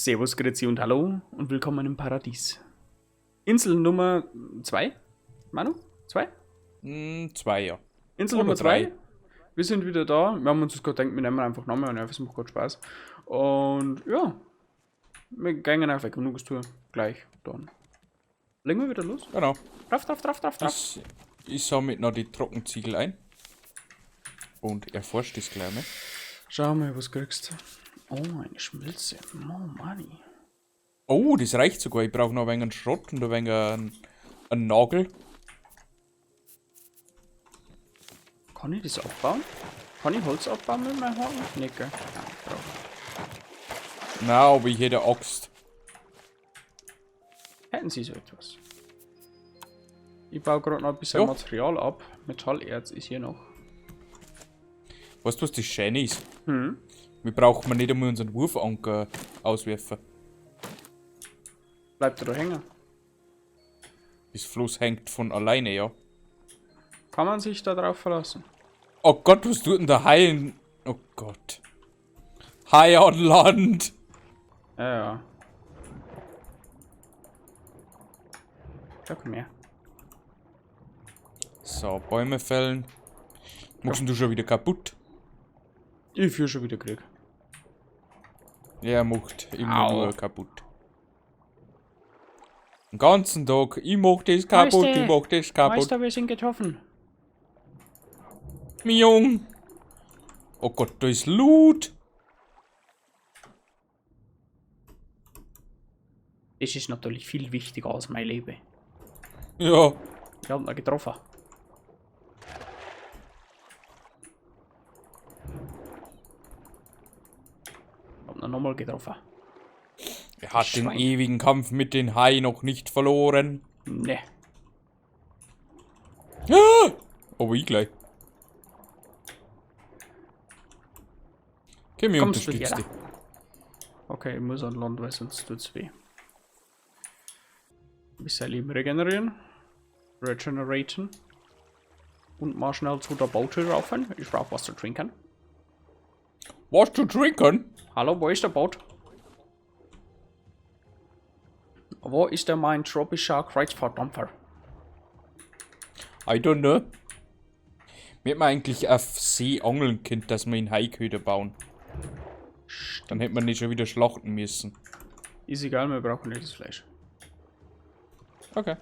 Servus, Grüezi und Hallo und willkommen im Paradies. Insel Nummer 2? Manu? 2? 2, ja. Insel Oder Nummer 3. 3. Wir sind wieder da. Wir haben uns das gerade gedacht, wir nehmen einfach nochmal und es macht gerade Spaß. Und ja, wir gehen auf Erkundungstour gleich dann. Legen wir wieder los? Genau. Drauf, drauf, drauf, drauf, drauf. Ich sammle noch die Trockenziegel ein. Und erforscht das gleich mal. Schau mal, was kriegst du. Oh, eine Schmelze. Oh, Money. Oh, das reicht sogar. Ich brauche noch ein wenig einen Schrott und ein wenig einen Nagel. Kann ich das abbauen? Kann ich Holz abbauen mit meinem Haken? Nee, gell? Nein, brauch ich. Na, aber ich hätte Axt. Hätten Sie so etwas? Ich baue gerade noch ein bisschen Ja. Material ab. Metallerz ist hier noch. Weißt du, was das Schöne ist? Hm? Wir brauchen nicht einmal unseren Wurfanker auswerfen. Bleibt er da hängen? Das Floß hängt von alleine, ja. Kann man sich da drauf verlassen? Oh Gott, was tut denn der Hai? Oh Gott. Hai an Land! Ja, ja. Da komm her. So, Bäume fällen. Machst denn du schon wieder kaputt? Ich führe schon wieder Krieg. Er macht immer Au. nur kaputt. Den ganzen Tag, ich mach das kaputt, Meister, ich mach das kaputt. Meister, wir sind getroffen. Mi Jung. Oh Gott, da ist Loot. Das ist natürlich viel wichtiger als mein Leben. Ja. Ich hab ihn getroffen. Hab ihn nochmal getroffen. Er hat den Schwein. ewigen Kampf mit den Hai noch nicht verloren. Ne. Ah! Aber ich gleich. Okay, mir Kommst du unterstützt her? dich. Okay, ich muss an Land, weil sonst tut's weh. Ein bisschen Leben regenerieren. Regeneraten. Und mal schnell zu der Boote raufen. Ich brauch was zu trinken. Was zu trinken? Hallo, wo ist der Boot? Wo ist denn mein tropischer Kreuzfahrtdampfer? I don't know. Wir hätten eigentlich auf See angeln können, dass wir in Haiköder bauen. Dann hätten wir nicht schon wieder schlachten müssen. Ist egal, wir brauchen nicht das Fleisch. Okay,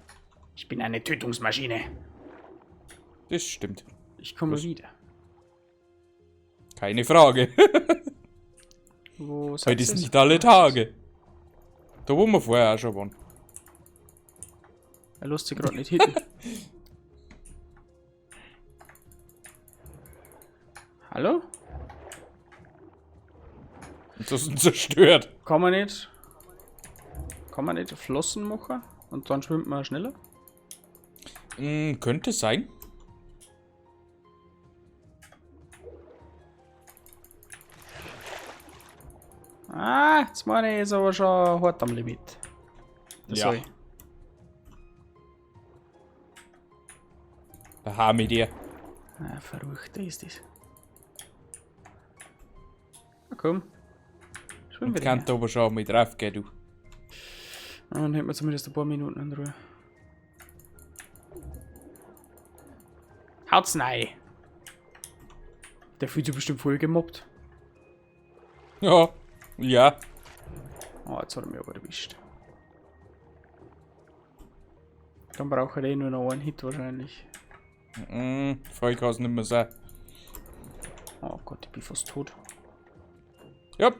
Ich bin eine Tötungsmaschine. das stimmt. Ich komme Was? wieder. Keine Frage. Wo Heute seid ist ihr? nicht alle Tage. Da wo wir vorher auch schon waren. Er lässt sich gerade nicht hitten. Hallo? Und das ist zerstört. Kann man nicht. Kann man nicht Flossen machen? Und dann schwimmt man schneller? Könnte sein. Ah, jetzt meine ich, ist aber schon hart am Limit. Das Ja. sag ich. Da haben wir dir. Ah, verrückt ist das. Na komm. Schwimmen wir Und kann da aber schon mit drauf gehen, du. Dann hätten wir zumindest ein paar Minuten in Ruhe. Haut's rein! Der fühlt sich bestimmt voll gemobbt. Ja. Ja. Oh, jetzt hat er mich aber erwischt. Dann braucht er eh nur noch einen Hit wahrscheinlich. Voll kann es nicht mehr sein. Oh Gott, ich bin fast tot. Ja.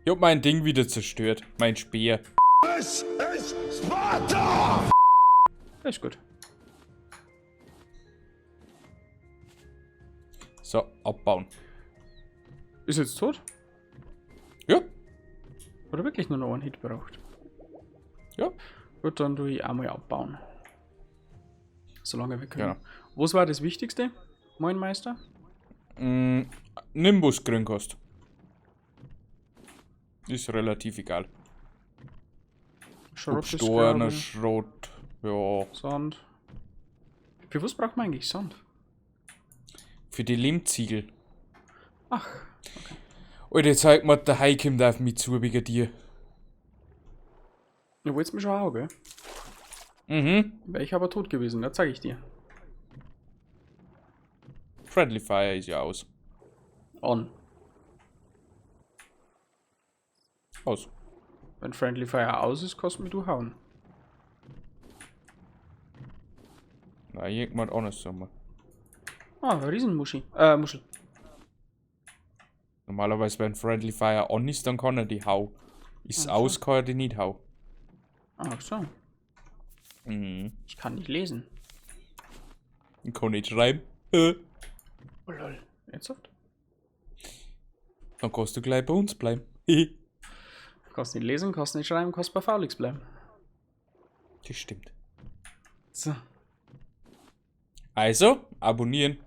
Ich hab mein Ding wieder zerstört. Mein Speer. This is Sparta! Das ist gut. So, abbauen. Ist jetzt tot? Ja. Oder wirklich nur noch einen Hit braucht? Ja. Gut, dann tue ich einmal abbauen. Solange wir können. Genau. Was war das Wichtigste, mein Meister? Nimm, was grün hast. Ist relativ egal. Schrott ist, Storne, glaub ich. Schrott. Ja. Sand. Für was braucht man eigentlich Sand? Für die Lehmziegel. Ach, Alter, zeig mal, der Hai kommt auf mich zu wegen dir. Du wolltest mich schon hauen, gell? Mhm. Wäre ich aber tot gewesen, das zeig ich dir. Friendly Fire ist ja aus. On. Aus. Wenn Friendly Fire aus ist, kostet mich du hauen. Na, irgendwann anders sagen. Ah, Riesenmuschi. Muschel. Normalerweise, wenn Friendly Fire on ist, dann kann er die hau. Ist Ach so. aus, kann er die nicht hau. Ach so. Mhm. Ich kann nicht lesen. Ich kann nicht schreiben. Oh lol. Ernsthaft? Dann kannst du gleich bei uns bleiben. Kannst nicht lesen, kannst nicht schreiben, kannst bei Faulix bleiben. Das stimmt. So. Also, abonnieren.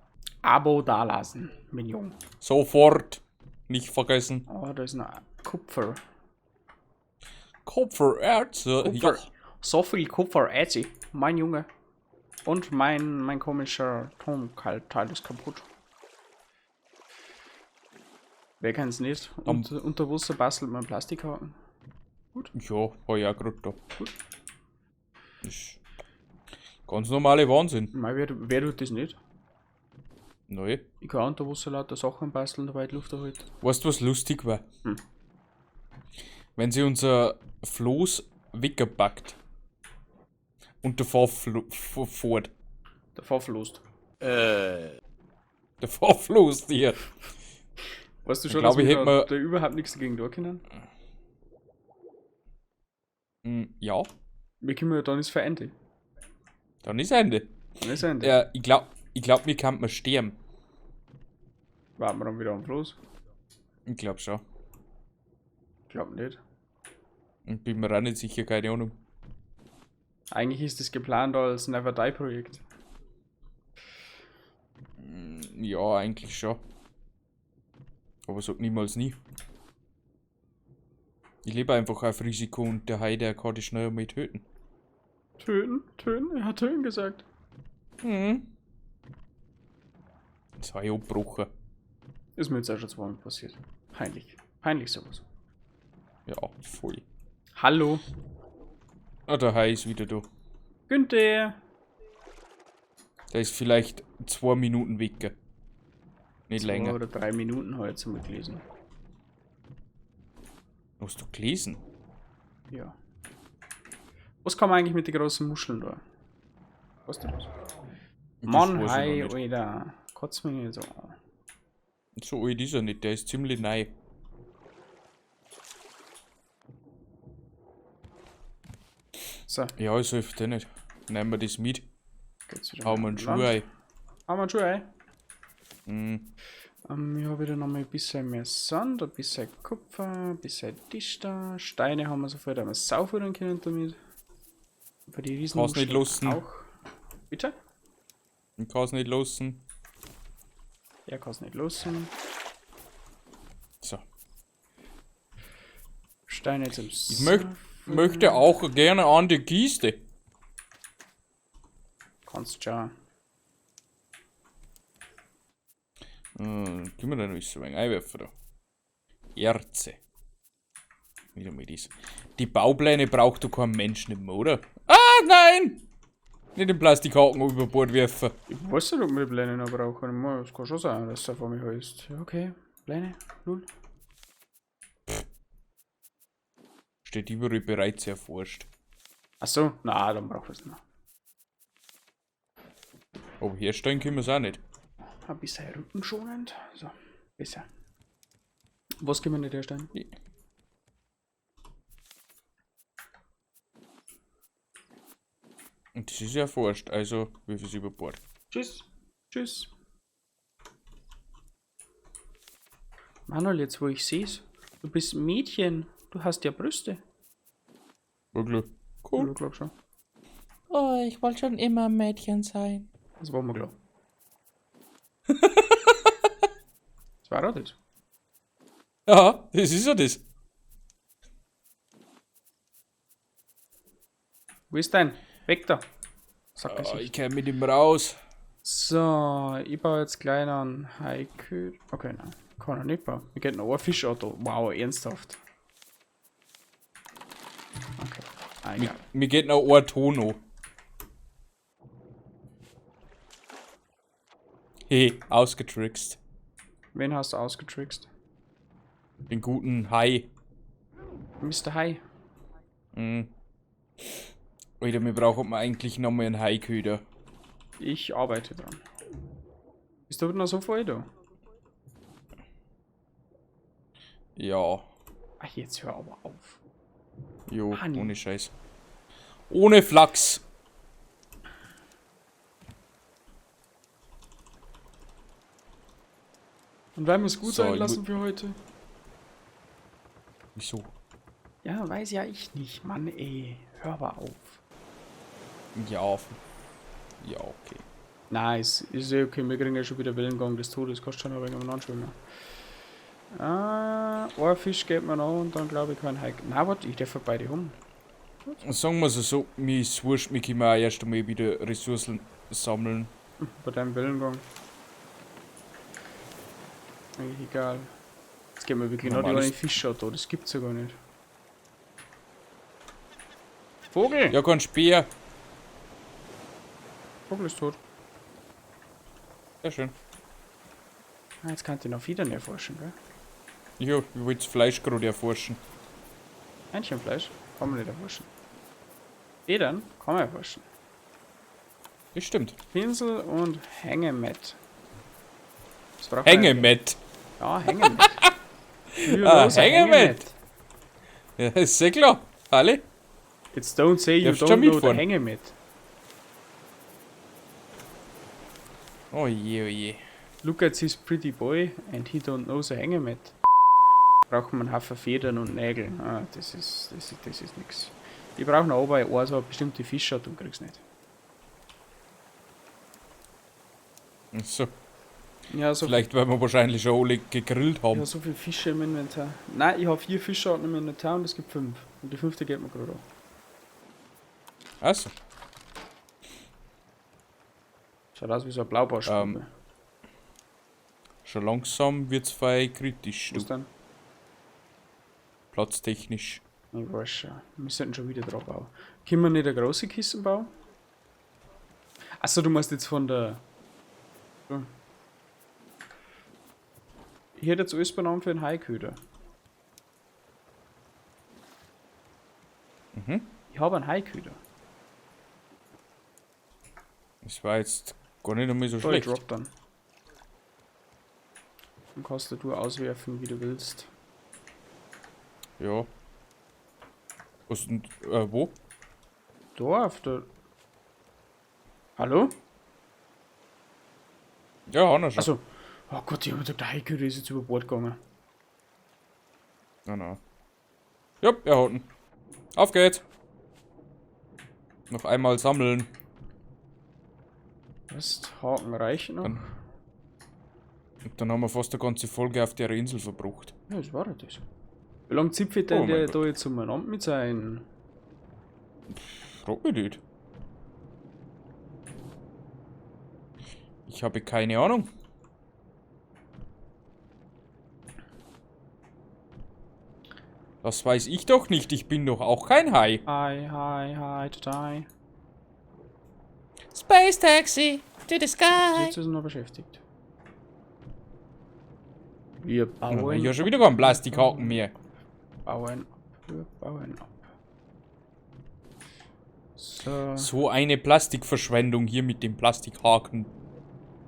Abo dalassen, Minion. Sofort. Nicht vergessen. Oh, da ist noch Kupfer. Kupfererze. Kupfer. Ja. So viel Kupfererze. Mein Junge. Und mein komischer Turmteil ist kaputt. Wer kennt's nicht? Und, unter Wasser bastelt man Plastikhaken. Ja, war ja grad da. Gut. Das ist ganz normale Wahnsinn. Mei, wer tut das nicht? Neu. Ich kann auch unter Wasser lauter Sachen basteln, dabei die Luft erhält. Weißt du, was lustig war? Hm. Wenn sie unser Floß weggepackt und davor fährt. Davor verlost. Davor floß dir. Weißt du Ich schon, glaub, dass ich wir hätt da, mir- da überhaupt nichts dagegen tun können? Hm, ja, Wir können ja dann ist Ende. dann ist Ende. Dann ist Ende. Ja, ich glaub, mir kann man sterben. Warten wir dann wieder am Floß? Ich glaub schon. Glaub nicht. Und bin mir auch nicht sicher, keine Ahnung. Eigentlich ist das geplant als Never Die Projekt. Ja, eigentlich schon. Aber sag niemals nie. Ich lebe einfach auf Risiko und der Hai, der kann dich schnell mal töten. Töten? Töten? Er hat töten gesagt. Mhm. Das habe ich abgebrochen. Ist mir jetzt auch schon zweimal passiert. Peinlich. Peinlich sowas. Ja, voll. Hallo. Ah, der Hai ist wieder da. Günther. Der ist vielleicht 2 Minuten weg. Nicht 2 länger. oder 3 Minuten heute zum gelesen. Hast du gelesen? Ja. Was kann man eigentlich mit den großen Muscheln da? Weißt du das? Das Mann, weiß ich hi, noch nicht. Alter. Kotz mich nicht so an. So alt ist er nicht, der ist ziemlich neu. So, Ja, es hilft eh nicht. Nehmen wir das mit. geht's wieder. Hauen wir einen an Schuh Land. ein. Hauen wir einen Schuh ein. Mhm. Ich habe wieder noch mal ein bisschen mehr Sand, ein bisschen Kupfer, ein bisschen Tisch da. Steine haben wir so viel, da wir sauführen können damit. Für die Riesen Kannst nicht lassen. auch. Bitte? Ich kann's nicht lassen. Er kann's nicht lassen. So. Steine zum Ich möchte auch gerne an die Kiste. Kannst schon. Können wir da noch so ein einwerfen da? Erze. Wieder mal das. Die Baupläne braucht doch kein Mensch nicht mehr, oder? Ah, nein! Nicht den Plastikhaken über Bord werfen. Ich weiß nicht, ob wir die Pläne noch brauchen. Das kann schon sein, dass das vor mir heißt. Ja, okay, Pläne, null. Steht überall bereits erforscht. Achso, na, dann brauchen wir es nicht mehr. Aber herstellen können wir es auch nicht. Ein bisschen rückenschonend. So, besser. Was können wir nicht herstellen? Und das ist ja erforscht, also wirf es über Bord. Tschüss. Tschüss. Manuel, jetzt wo ich seh's, du bist ein Mädchen. Du hast ja Brüste. Wirklich? Cool. Ich glaub schon. Oh, ich wollte schon immer ein Mädchen sein. Das war mir klar. Das war auch das. Ja, das ist ja das. Wo ist dein? Weg da. Sackgesicht. Oh, ich komm mit ihm raus. So, ich baue jetzt gleich noch einen Haikü. Okay, nein. Kann er nicht bauen. Mir geht noch ein Fischauto. Wow, ernsthaft. Okay. Ah, egal. Mir geht noch ein Tono. Hey, ausgetrickst. Wen hast du ausgetrickst? Den guten Hai. Mr. Hai. Mhm. Alter, wir brauchen eigentlich nochmal einen Haiköder. Ich arbeite dran. Bist du noch so voll da? Ja. Ach, jetzt hör aber auf. Jo, Mann. ohne Scheiß. Ohne Flachs. Und werden wir es gut So, sein ich lassen für heute? Wieso? Ja, weiß ja ich nicht. Mann, ey. Hör aber auf. Ja. Ja, okay. Nice. Ist eh okay. Wir kriegen ja schon wieder Wellengang des Todes. Kostet schon ein wenig am Anschwimmen. Ah, ein Fisch geht mir noch und dann glaube ich kein Hai. Na, warte, ich darf beide um. Sagen wir es so, mir ist wurscht, mir können wir auch erst einmal wieder Ressourcen sammeln. Bei deinem Wellengang. Eigentlich egal. Jetzt geht mir wirklich noch die Normales- eine Fischart da. Das gibt's ja gar nicht. Vogel! Ja, kein Speer. Vogel ist tot. Sehr schön. Ah, jetzt kann ich noch wieder erforschen, gell? Ja, ich wollte das Fleisch gerade erforschen. Hähnchenfleisch kann man nicht erforschen. Federn kann man erforschen. Das stimmt. Pinsel und Hängematt. Das braucht man Hängematt. Ja, Hängematt. Ah, Lose Hängematt. Ja, ist sehr klar. Alle? Jetzt don't say you Darfst don't schon know the mitfahren. Hängematt. Oh je, oh je. Look at this pretty boy and he don't know the Hängematt. Braucht man einen Haufen Federn und Nägel. Ah, das ist nix. Ich brauche noch aber eine so eine bestimmte Fischart und krieg's nicht. So, Ja, so vielleicht, weil wir wahrscheinlich schon alle gegrillt haben. Ich habe so viele Fische im Inventar. Nein, ich habe 4 Fischarten im Inventar und es gibt 5. Und die 5. geht mir gerade an. Also, Schaut aus wie so ein Blaubarschgruppe. schon langsam wird's fei kritisch, Was du. denn? Platztechnisch. Ich weiß schon. Wir sollten schon wieder drauf bauen. Können wir nicht eine große Kiste bauen? Achso, du meinst jetzt von der. So. Ich hätte jetzt alles benannt für einen Haiköder. Mhm. Ich habe einen Haiköder. Das war jetzt gar nicht einmal so So, ich schlecht. drop dann. Dann kannst du auswerfen, wie du willst. Ja. Was denn, wo? Da auf der. Hallo? Ja, haben wir schon. Achso. Oh Gott, ich hab gedacht, der Haiköder ist jetzt über Bord gegangen. Na, na. Jupp, er hat ihn. Auf geht's. Noch einmal sammeln. Was? Haken reichen noch? Dann- Und dann haben wir fast die ganze Folge auf der Insel verbracht. Ja, das war doch das. Wie lange zipfelt denn Oh mein der Gott. da jetzt umeinander mit seinen. Frag mich nicht. Ich habe keine Ahnung. Das weiß ich doch nicht. Ich bin doch auch kein Hai. Hi, hi, hi, hi. Space Taxi to the sky. Jetzt ist er noch beschäftigt. Wir bauen. Ich habe schon wieder keinen Plastikhaken mehr. Bauen ab. Wir bauen ab. So. So eine Plastikverschwendung hier mit dem Plastikhaken.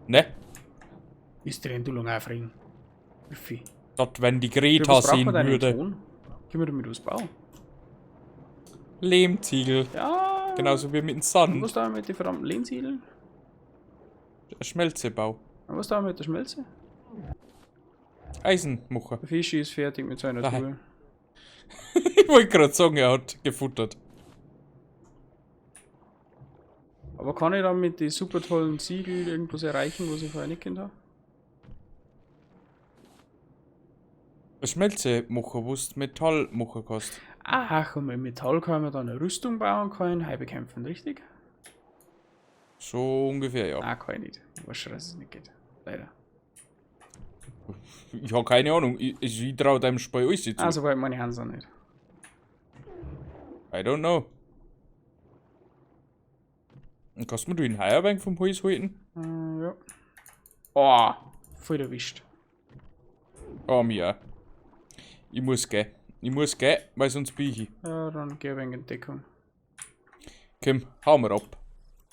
Ne? Ist der Endulung aufregen? Wie? Das, wenn die Für Greta was braucht sehen man denn einen würde. Ton? Können wir damit was bauen? Lehmziegel. Ja. Genauso wie mit dem Und Sand. was da mit den verdammten Lehnsiedeln? Schmelzebau. Und was da mit der Schmelze? Eisenmacher. Der Fischi ist fertig mit seiner Nein. Tour. Ich wollte gerade sagen, er hat gefuttert. Aber kann ich dann mit den super tollen Siegel irgendwas erreichen, was ich vorher nicht kennt habe? Schmelzemacher, wo du Metall machen kannst. Ach, und mit Metall kann man dann eine Rüstung bauen, kann ich Hai bekämpfen, richtig? So ungefähr, ja. Nein, kann ich nicht. Ich weiß schon, dass es nicht geht. Leider. Ich habe keine Ahnung. Ich traue deinem Spiel alles zu. Also weit meine Hansa nicht. I don't know. Und kannst du mir den Heierwein vom Hals halten? Ja. Oh, voll erwischt. Oh, mir auch. Ich muss gehen. Ich muss gehen, weil sonst bin ich. Ja, dann geh ein wenig in Deckung. Komm, hau mir ab.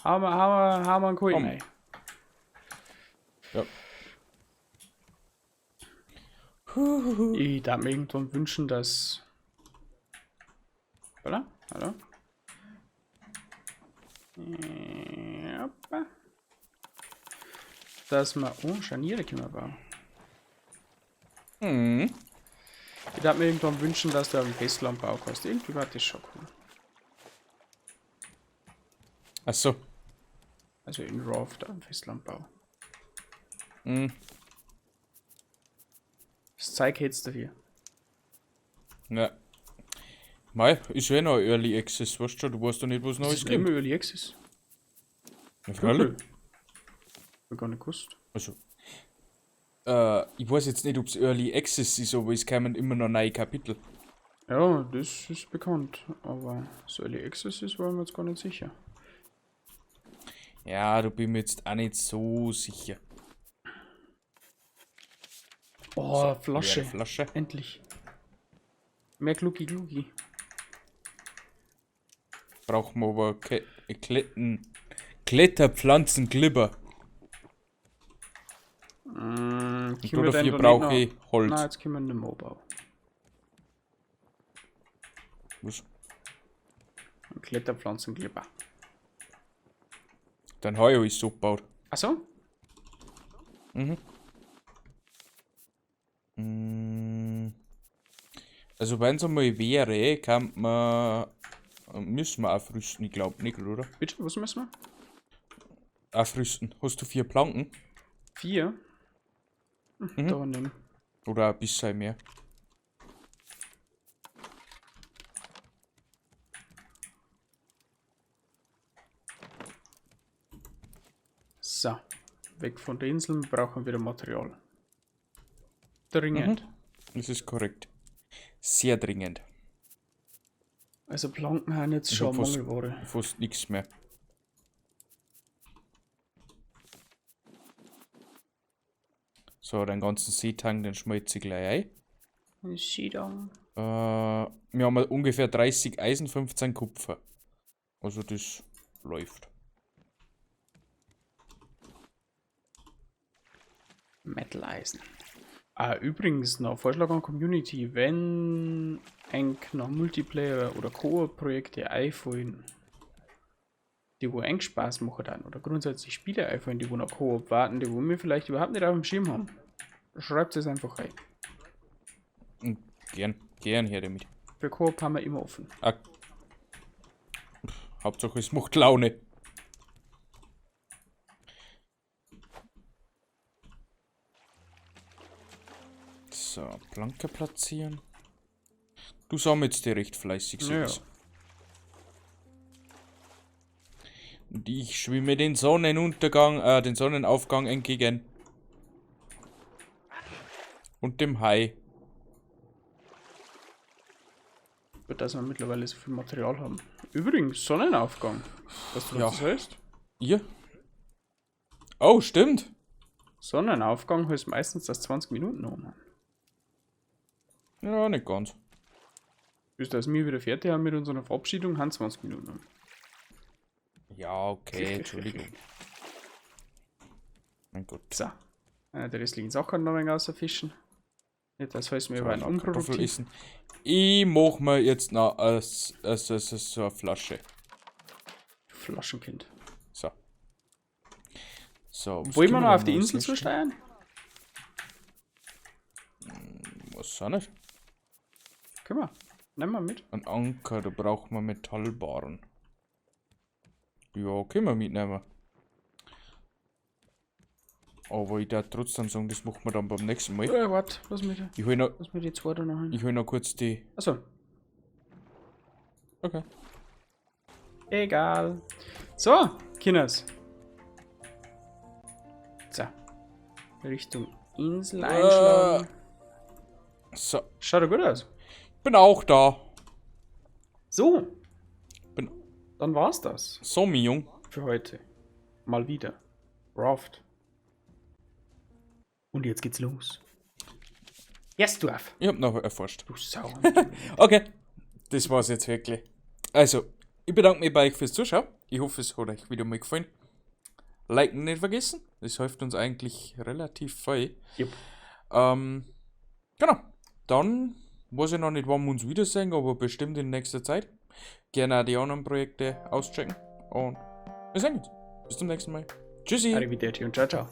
Hau wir einen Kohl Komm. rein. Ja. Ich darf mir irgendwann wünschen, dass. Oder? Hallo? Hoppa. Dass man. Oh, Scharniere können wir bauen. Mhm. Ich darf mir irgendwann wünschen, dass du einen Festlandbau kannst. Irgendwie war das schon cool. Ach so. Also in Raft am Festlandbau. Mhm. Das Zeug hättest du dafür. Ja. Mei, ist ja noch Early Access, weißt du schon, du weißt doch nicht, was Das Neues ist immer gibt. Early Access. Ja, freilich. Hab ich gar nicht gewusst. Also, ich weiß jetzt nicht, ob es Early Access ist, aber es kämen immer noch neue Kapitel. Ja, das ist bekannt. Aber so Early Access ist, war ich mir jetzt gar nicht sicher. Ja, da bin ich mir jetzt auch nicht so sicher. Oh, Flasche. Leere Flasche. Endlich. Mehr Glucki Glucki. Brauchen wir aber Kletten. Kletterpflanzenglibber. Mm, Und dafür brauche ich Holz. Nein, jetzt können wir nicht mehr bauen. Was? Ein Kletterpflanzenglibber. Dann habe ich alles so gebaut. Achso? Mm. Also wenn es einmal wäre, kann man. Müssen wir aufrüsten, ich glaube nicht, oder? Bitte, was müssen wir? Aufrüsten. Hast du 4 Planken? 4? Hm, Da nehmen. Oder ein bisschen mehr? So. Weg von der Insel, wir brauchen wieder Material. Dringend. Das ist korrekt. Sehr dringend. Also Planken haben jetzt Ich schon hab fast, Mangelware. fast nichts mehr. So, den ganzen Seetang, den schmelze ich gleich ein. Schiedang. Wir haben ungefähr 30 Eisen, 15 Kupfer. Also das läuft. Metal-Eisen. Ah, übrigens noch Vorschlag an Community, wenn enk noch Multiplayer- oder Koop-Projekte einfallen, die wo eng Spaß machen dann, oder grundsätzlich Spiele einfallen, die wo noch Koop warten, die wo wir vielleicht überhaupt nicht auf dem Schirm haben, schreibt es einfach rein. Und gern her damit. Für Koop haben wir immer offen. Ah. Pff, Hauptsache es macht Laune. So, Planke platzieren. Du sammelst dir recht fleißig, so Ja. ist. Und ich schwimme den Sonnenuntergang, den Sonnenaufgang entgegen. Und dem Hai. Gut, dass wir mittlerweile so viel Material haben. Übrigens, Sonnenaufgang. Weißt du, was Ja. das heißt? Ihr? Oh, stimmt. Sonnenaufgang heißt meistens, dass 20 Minuten um haben. Ja, nicht ganz. Bis dass wir wieder fertig haben mit unserer Verabschiedung, haben 20 Minuten um. Ja, okay, Entschuldigung. Mein Gott. So. Die restlichen Sachen noch ein wenig rausfischen. Nicht, das heißt, wir waren Noch Kartoffel unproduktiv. essen. Ich mach mir jetzt noch so eine Flasche. Flaschenkind. So. So, was Wollen wir können noch auf denn die Insel als nächstes? zusteuern? Was auch nicht. Können wir. Nehmen wir mit. Ein Anker, da braucht man Metallbarren. Ja, können wir mitnehmen. Aber ich darf trotzdem sagen, das machen wir dann beim nächsten Mal. Warte, lass mich, Ich hol noch, lass mich die zwei da noch hin. ich hol noch kurz die. Achso, Okay. egal. So, Kinders. So. Richtung Insel einschlagen. So, Schaut doch gut aus. Bin auch da. So, Bin dann war's das so, mi Jung. Für heute. Mal wieder. Raft. Und jetzt geht's los. Yes, du Aff. Ich hab noch erforscht. Du Sau. Okay, das war's jetzt wirklich. Also, ich bedanke mich bei euch fürs Zuschauen. Ich hoffe, es hat euch wieder mal gefallen. Liken nicht vergessen. Das hilft uns eigentlich relativ viel. Jupp. Genau. Dann weiß ich noch nicht, wann wir uns wiedersehen, aber bestimmt in nächster Zeit. Gerne auch die anderen Projekte auschecken. Und wir sehen uns. Bis zum nächsten Mal. Tschüssi. Arrivederci und ciao, ciao.